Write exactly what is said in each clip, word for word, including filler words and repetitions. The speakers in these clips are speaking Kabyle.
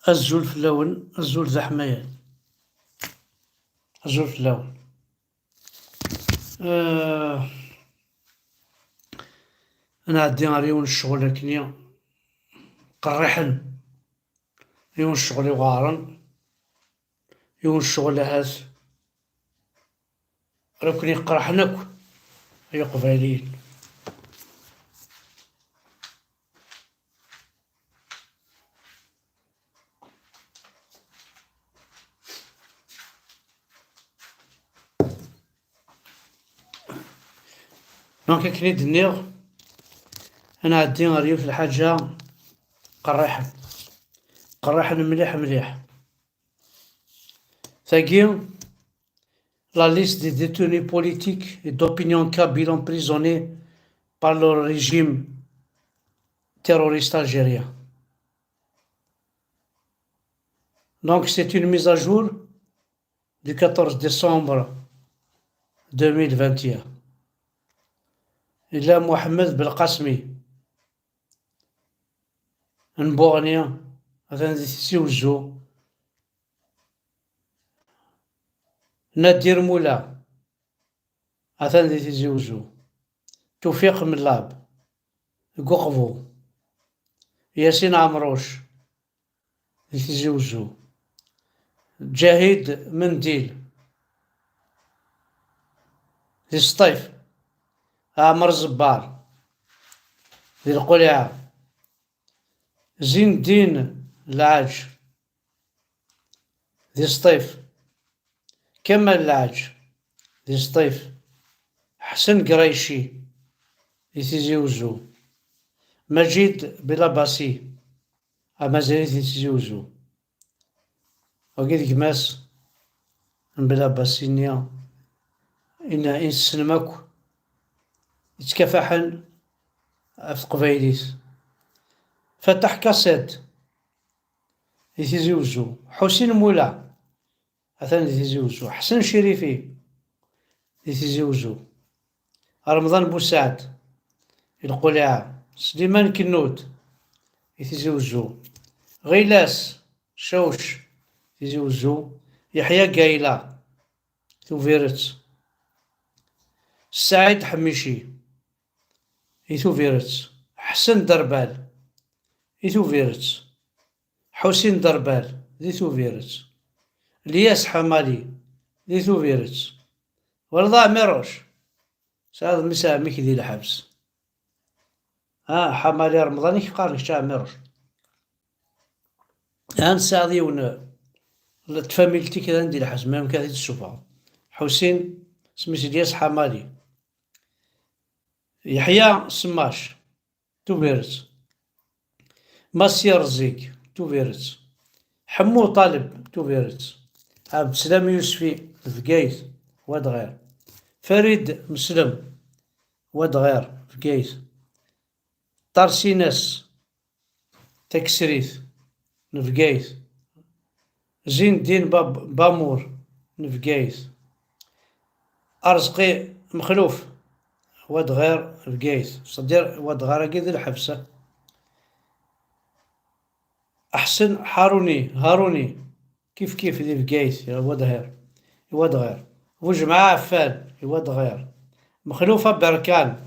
Azul fell-awen, azul d aḥmayan. Azul fell-awen. Eh, ad nɛeddi ɣer yiwen n ccɣel akkenni qerriḥen, yiwen n ccɣel iweɛren, yiwen n ccɣel ahat ara ken-iqerḥen akk, ay Iqbayliyen. Donc, akken i d-nniɣ, ad nɛeddi ɣer yiwet lḥaǧa qerriḥen. Qerriḥen mliḥ, mliḥ. Tagi, la liste des détenus politiques et d'opinion kabyles emprisonnés par le régime terroriste algérien. Donc, c'est une mise à jour du quatorze décembre deux mille vingt et un. Yella Mohamed Belqasmi n Buɣni, atan di Tizi Wezzu. Nadir Mula, atan di Tizi Wezzu. Tufiq Mellab, deg Uqbu. Yasin Ɛemruc, di Tizi Wezzu. Ǧahid Mendil, di Sṭif. Ɛmer Ẓebbar, di Lquliɛa. Zindin Lɛaǧ, di Sṭif. Kamal Lɛaǧ, di Sṭif. Ḥsen Grayci, di Tizi Wezzu. Maǧid Bilabasi, a mazal-it di Tizi Wezzu. Wagi d gma-s n Bilabasi-nni, i n-, i nessnem akk, yettkafaḥen ɣef teqbaylit. Fataḥ Kassad, di Tizi Wezzu. Ḥusin Mula, atan di Tizi Wezzu. Ḥsen Cirifi, di Tizi Wezzu. Remḍan Busaɛd, di Lquliɛa. Sliman Kennut, di Tizi Wezzu. Ɣilas Cawc, Tizi Wezzu. Yeḥya Gayla, Tubiret. Saɛid Ḥmici, di Tubiret. Ḥsen Derbal, di Tubiret. Ḥusin Derbal, di Tubiret. Lyas Ḥamali, di Tubiret. Walaḍ a Ɛmiruc? Tesɛiḍ mmi-s n ɛemmi-k di lḥebs. Ah, Ḥamali Remḍan i k-qqaren kečč a Ɛmiruc. Ah, tesɛiḍ yiwen, l-, tfamilt-ik atan di lḥebs, ma yumkin ad t-id-tessufɣeḍ. Ḥusin, isem-is Lyas Ḥamali. Yeḥya Semmac, Tubiret. Masi Rẓig, Tubiret. Ḥemmu Ṭaleb, Tubiret. Ɛebdeslam Yusfi, Bgayet, Wadɣir. Farid Meslem, Wadɣir, Bgayet. Tarsinas Takesrit n Bgayet. Zindin Bab-, Bamur n Bgayet. Arezqi Mexluf, Wadɣir, Bgayet. C'est-à-dire Wadɣir-agi d lḥebs. Ḥsen Ḥaruni, Haruni, kif kif di Bgayet, Wadɣir, Wadɣir. Bujemɛa Ɛeffan, Wadɣir. Mexluf Aberkan,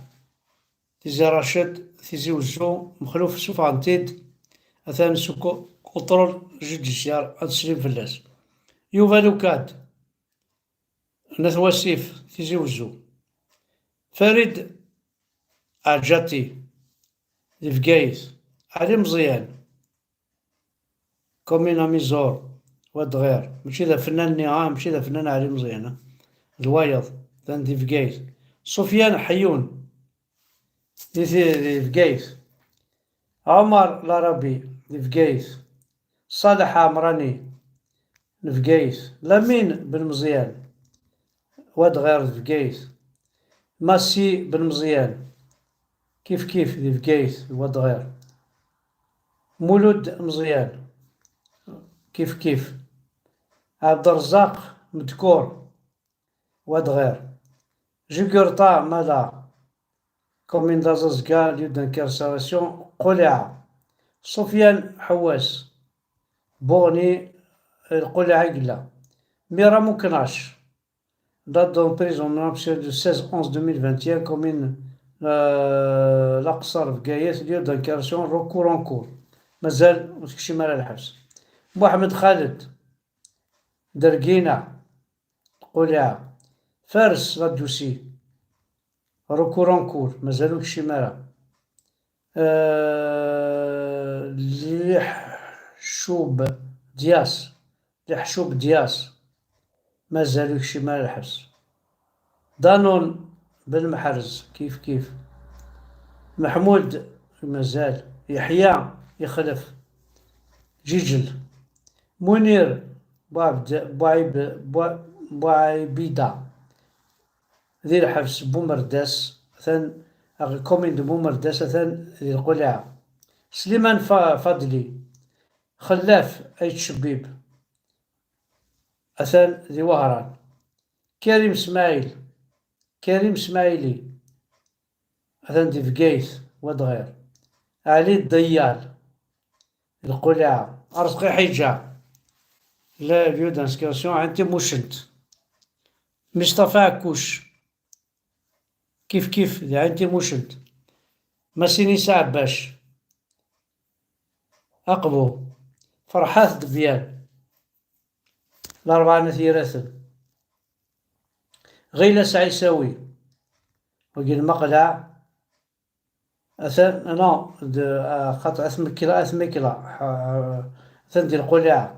Tizi Raced, Tizi Wezzu, Mexluf suffɣen-t-id, atan seg contrôle judiciaire, ad teslim fell-as. Yuba Lukad, n At Wasif, Tizi Wezzu. Farid Ɛeǧǧati, di Bgayet. Ɛli Meẓyan, commune Amizur, Wadɣir. Mačči d afennan-nni, ah, mačči d afennan Ɛli Meẓyan, ah. D wayeḍ, atan di Bgayet. Sufyan Ḥeyyun, di, di, di Bgayet. Ɛumar Larabi, di Bgayet. Ṣaleḥ Ɛemrani, n Bgayet. Lamin Ben Meẓyan, Wadɣir, d Bgayet. Massi Ben Meẓyan, kif kif, di Bgayet, Wadɣir. Mulud Meẓyan, kif kif. Ɛebderrezzaq Medkur, Wadɣir. Jugurṭa Mala, commune d'Azazga, lieu d'incarcération, Quliɛa. Sufyan Ḥewwas, Borni, lquliɛa i yella. Mira Muknac, date d'emprisonnement de seize onze deux mille vingt et un, commune, euh, Laqṣer, Bgayet, lieu d'incarcération, Rokurankur. Mazal ur tekcim ara lḥebs. Muḥemmed Xaled, Dergina, lquliɛa. Fares Ladusi, Rokurankur, mazal ur tekcim ara. Euh, Liḥcub Dyas, Liḥcub Dyas, mazal ur yekcim ara lḥebs. Danun Ben Mḥerz, kif kif. Meḥmud, mazal. Yeḥya Yexlef, Ǧiǧel. Munir Buɛbd-, Buɛib-, Buɛ-, Buɛibida, di lḥebs Bumerdas, atan, commune de Bumerdas, atan di lquliɛa. Sliman Fa-, Fadli, Xellaf Ayt Cebbib, atan di Wehran. Karim Smaɛil, Karim Smaɛili, atan di Bgayet, Wadɣir. Ɛli Ddeyal, di lquliɛa. Arezqi Ḥiǧa, le lieu d'inscription, Ɛin Timucent. Mistafa Ɛekkuc, kif kif, di Ɛin Timucent. Masini Saɛbac, Aqbu. Ferḥat Debyan, Larebɛa n At Yiraten. Ɣilas Ɛisawi, wagi lmeqleɛ, atan, non, d, ah, xaṭ, At Mekla, At Mekla, ah, atan di lquliɛa.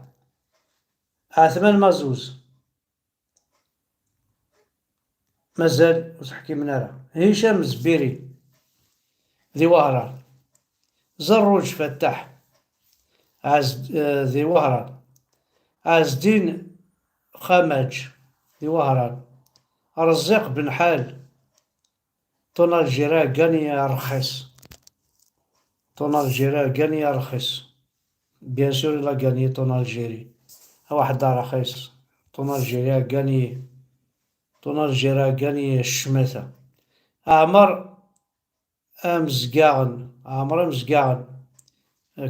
Ɛetman Mazuz, mazal ur ḥkimen ara. Hicam Zbiri, di Wehran. Zerruǧ Fattaḥ, Ɛez-, eh, di Wehran. Ɛezdin Xamaǧ, di Wehran. Reẓẓiq Ben Ḥal, ton Algérie a gagné rxis. Ton Algérie a gagné rxis. Bien sûr, il a gagné ton Algérie. A waḥed rxis. Ton Algérie a gagné. Ton Algérie a gagné ccmata. Ɛmer Amezgaɣen, Ɛmer Amezgaɣen,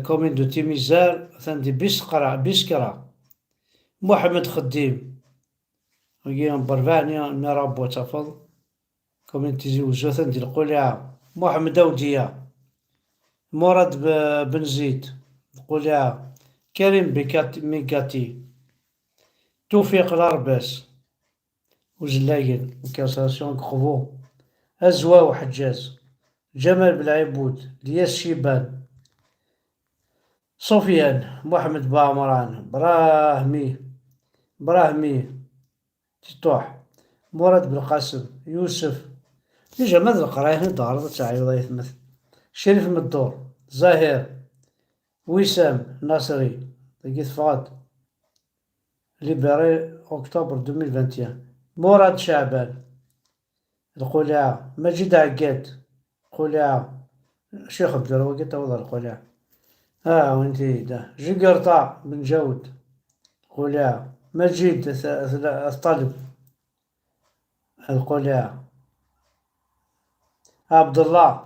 commune de Timizar, atan di Biskra, Biskra. Muḥemmed Xeddim, wagi n Berbaɛni, Mirabeau, tafeḍ, commune Tizi Wezzu, atan di lquliɛa. Muḥemmed Awdiya, Murad B-, Benzid, lquliɛa. Karim Bikat-, Migati, Tufiq Larbas, Uzellagen, incarcération deg Qbu. Azwaw Ḥeǧǧaz, Ǧamal Belɛibud, Lyas Ciban, Sufyan, Muḥemmed Buɛemran, Brahmi, Brahmi Tiṭuḥ, Murad Belqasem, Yusef. Déjà ma d leqraya i d-teɣreḍ ad teɛyuḍ ay atmaten. Crif Meddur, Zahir, Wissam Nasri, dagi teffeɣ-d. Libéré octobre deux mille vingt et un. Murad Ceɛban, lquliɛa. Maǧid Ɛeggad, lquliɛa. Cix Abdul wagi taweḍ ar lquliɛa. Ah, win tiyida. Jigerṭa Ben Ǧawed, lquliɛa. Maǧid At, At, At Ṭaleb, lquliɛa. Ɛebdellah.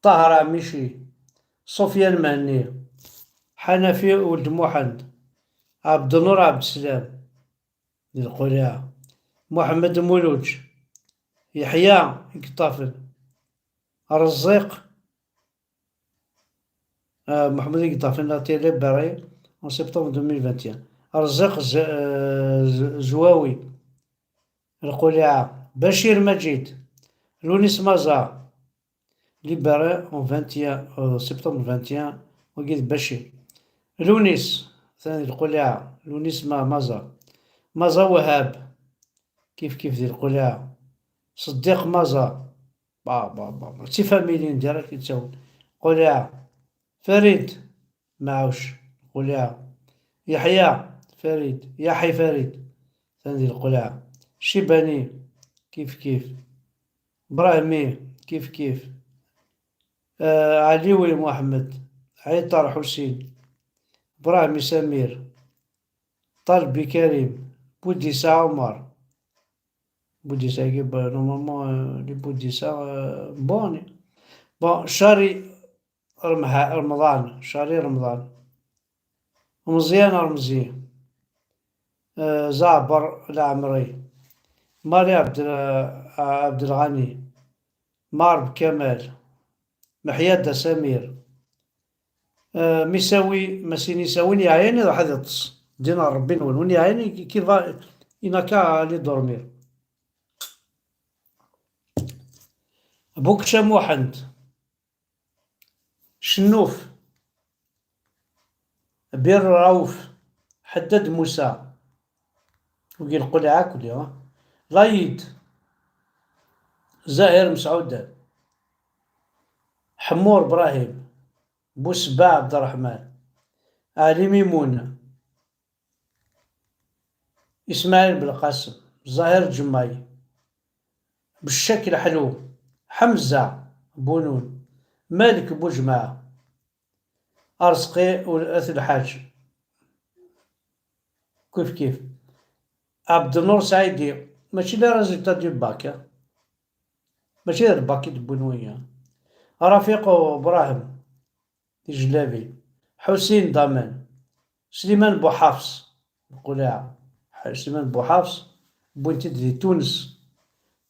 Ṭaher Ɛmici, Sufyan Mhenni, Ḥanafi Uld Muḥend, Ɛebdennur Ɛebdeslam, di lquliɛa, Muḥemmed Muluǧ, Yeḥya Igeṭṭafen, Reẓẓiq, euh, Muḥemmed Igeṭṭafen a été libéré en septembre deux mille vingt et un. Reẓẓiq Z-, euh, Z-, Zwawi, lquliɛa. Bacir Maǧid, Lunis Maza, libéré en vingt et un, euh, septembre vingt et un, wagi d Bacir. Lunis, atan di lquliɛa, Lunis Ma-, Maza. Maza Wahab, kif kif di lquliɛa. Ṣeddiq Maza, ba, ba, ba, ba. D tifamilin direct i ttawin. Lquliɛa. Farid Maɛuc, lquliɛa. Yeḥya Farid, Yaḥi Farid, atan di lquliɛa. Cibani, kif kif. Brahmi, kif kif. Euh, Ɛliwi Muḥemmed, Ɛiṭar Ḥusin, Brahmi Samir, Ṭalbi Karim, Budisa Ɛumar. Budisa-agi, ba, normalement, euh, les Budisa, euh, bon, bon, Cari Remha-, Remḍan, Cari Remḍan. Meẓyan Remzi, eh, Zaɛber Lɛemri, Mari Ɛebd-, eh, Ɛebdelɣani, Marb Kamal, Meḥyada Samir, eh, Misawi, Masin Isawi, win yeɛyan iruḥ ad iṭṭes. Ddin ɣer Rebbi-nwen. Win yeɛyan, il va, il n'a qu'à aller dormir. Bukca Muḥend, Cennuf, Bir Rauf, Ḥeddad Musa, wigi lqul akuli, ha? Layid, Zahir Mesɛudan, Ḥemmur Brahim, Busebba Ɛebderreḥman, Ɛli Mimun, Ismaɛil Belqasem, Zahir Ǧemmay, Beccak Leḥlu, Ḥemza Bunun, Malik Bujemɛa, Arezqi At Lḥaǧ, kif kif, Ɛebdennur Saɛidi, mačči d résultat du bac, eh? Mačči d lbak i d-wwin wiyi. Rafiq Brahim, Tijellabin, Ḥusin Daman, Sliman Buḥafs, Lqulaɛ, Sliman Buḥafs, wwin-t-id di Tunes.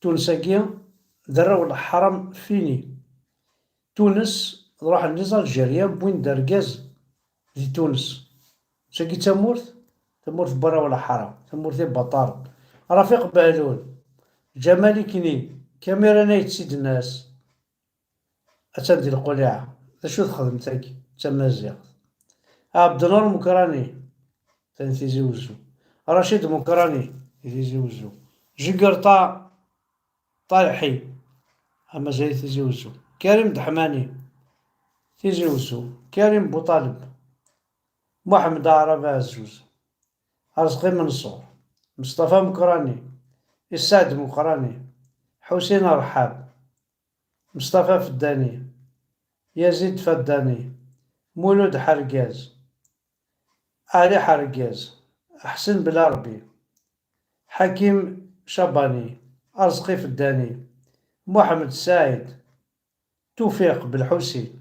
Tunes-agi d arraw n leḥram fini. Tunes, ruḥen les Algériens, wwin-d argaz di Tunes. Sagi d tamurt, tamurt n warraw n leḥram, tamurt ibaṭaren. Rafiq Behlul, Ǧamal Ikni, Kamiran Ayt Sidnas, attan di Lqulaɛ. D acu texdem tagi? D tamaziɣt. Ɛebdennur Mukrani, tani Tizi Uzzu. Racid Mukrani, di Tizi Uzzu. Jigerṭa Ṭalḥi, amazay Tizi Uzzu. Karim Deḥmani, Tizi Uzzu. Karim Buṭaleb, Muḥemmed Aɛrab Aɛezzuz, Arezqi Menṣur, Meṣṭafa Mukrani, Issaɛd Mukrani, Ḥusin Rḥab, Meṣṭafa Feddani, Yazid Faddani, Mulud Ḥergaz, Ɛli Ḥergaz, Ḥsen Belarbi, Ḥakim Cabani, Arezqi Feddani, Muḥemmed Saɛid, Tufiq Belḥusin,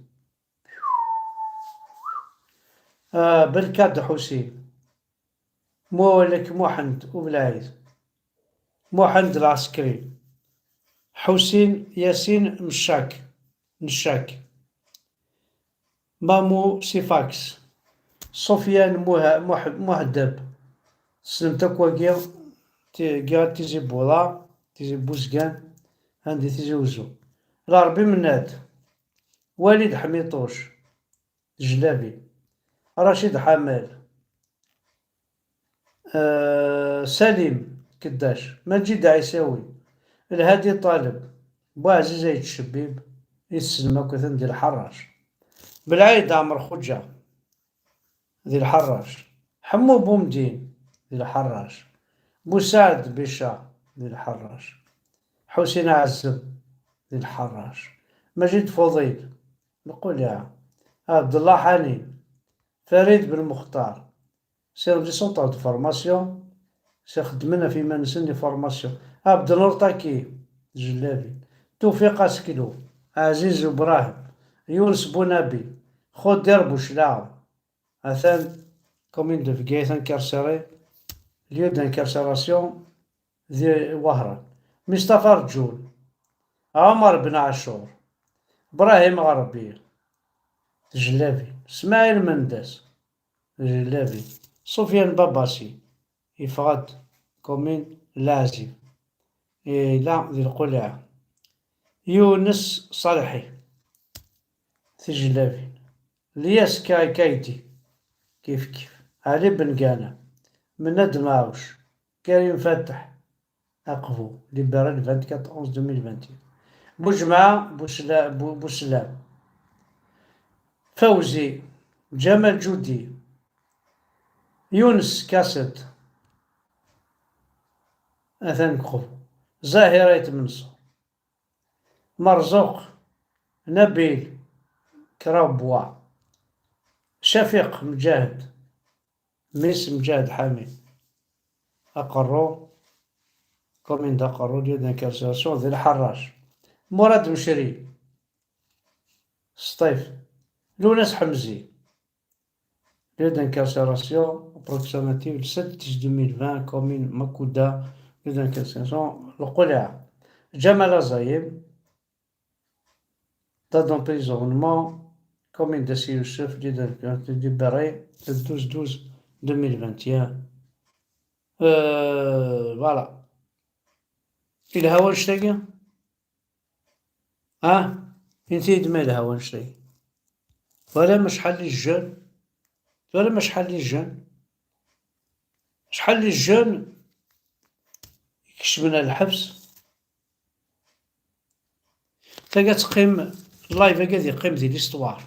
ah, Belkad Ḥusin, Muwalek Muḥend Ubelɛid, Muḥend Lɛeskri, Ḥusin Yasin Mcak, Ncak, Mamu Sifaks, Sufyan Muha-, Muh-, Muheddeb. Tessnemt akk wagi, ti-, giɣ Tizi Buḍa, Tizi Buzgan, andi Tizi Uzzu. Larbi Mennad, Walid Ḥmiṭuc, Tijellabin, Racid Ḥamal, eh, Salim Keddac, Maǧid Ɛisawi, Lhadi Ṭaleb, Buɛziz Ayt Cebbib, i tessnem akk atan di Lḥerrac. Belɛid Ɛmer Xuǧa, di Lḥerrac. Ḥemmu Bumdin, di Lḥerrac. Busaɛd Bica, di Lḥerrac. Ḥusin Ɛezzem, di Lḥerrac. Maǧid Fuḍil, Lqulaɛ. Ɛebdellah Ḥanin, Farid Ben Muxtar. C'est des centres de formation, c'est xeddmen ɣef yiman-nsen di formation. Ɛebdennur Taki, Tijellabin. Tufiq Aseklu, Ɛziz Ubrahim, Yunes Bunabi, Xudir Buclaɣem. Atan, commune de Bgayet incarcéré, lieu d'incarcération di Wehran. Mistafa Rǧul, Ɛumar Ben Ɛacur, Brahim Ɣerbi, Tijellabin, Smaɛil Mendas, Tijellabin, Sufyan Babasi, yeffeɣ-d commune Leɛzib, yella di Lqulaɛ, Yunes Ṣalḥi, Tijellabin, Lyas Ka-, Kaydi, kif kif, Ɛli Ben Gana, Mennad Maɛuc, Karim Fateḥ, Aqbu, Libéral vingt-quatre onze deux mille vingt et un. Bujemɛa Busla-, Bu-, Buslam, Fawzi, Ǧamal Ǧudi, Yunes Kaset, atan deg Qbu, Zahir Ayt Menṣur, Merzuq, Nabil Krabwa, Cafiq Mǧahed, Miss Mǧahed Ḥami, Aqerru, commune d Aqerru, lieu d'incarcération di Lḥerrac, Murad Mecri, Sṭif, Lunas Ḥemzi, Lieu d'incarcération approximative, le sept dix deux mille vingt, commune Makuda, lieu d'incarcération, Lqulɛa. Djamal Azayem, date d'emprisonnement, commune de Sidi Youssef, lieu d'incarcération, libéré le douze douze deux mille vingt et un. Euh, voilà. Yelha wannect-agi? Ah, inti-d ma yelha wannect-agi. Twalam acḥal n jeunes? Twalam acḥal n jeunes? Acḥal n jeunes ikecmen ar lḥebs? Taga ad teqqim, live-agi ad yeqqim di l'histoire.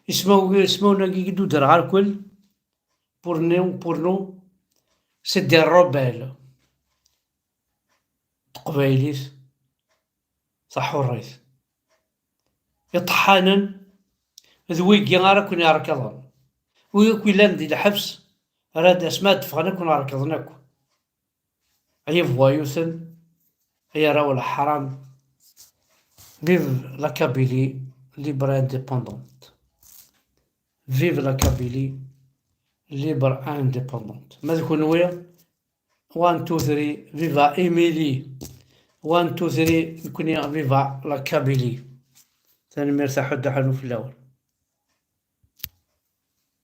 Ismaw-, ismawen-agi i d-udreɣ ar kul, pour nous, pour nous, c'est des rebelles. Teqbaylit taḥurrit. Iṭeḥḥanen d wigi ara ken-irekḍen. Wigi akk yellan di lḥebs, ara d-, asmi ad d-ffɣen ad ken-rekḍen akk. Ay ibuwayuten, ay arraw n leḥram. Vive la Kabylie libre et indépendante. Vive la Kabylie libre et indépendante. Ma d kenwi, one, two, three, viva Émilie. One, two, three, nekni, viva la Kabylie. Tanemmirt a Ḥud Ḥanuf fell-awen.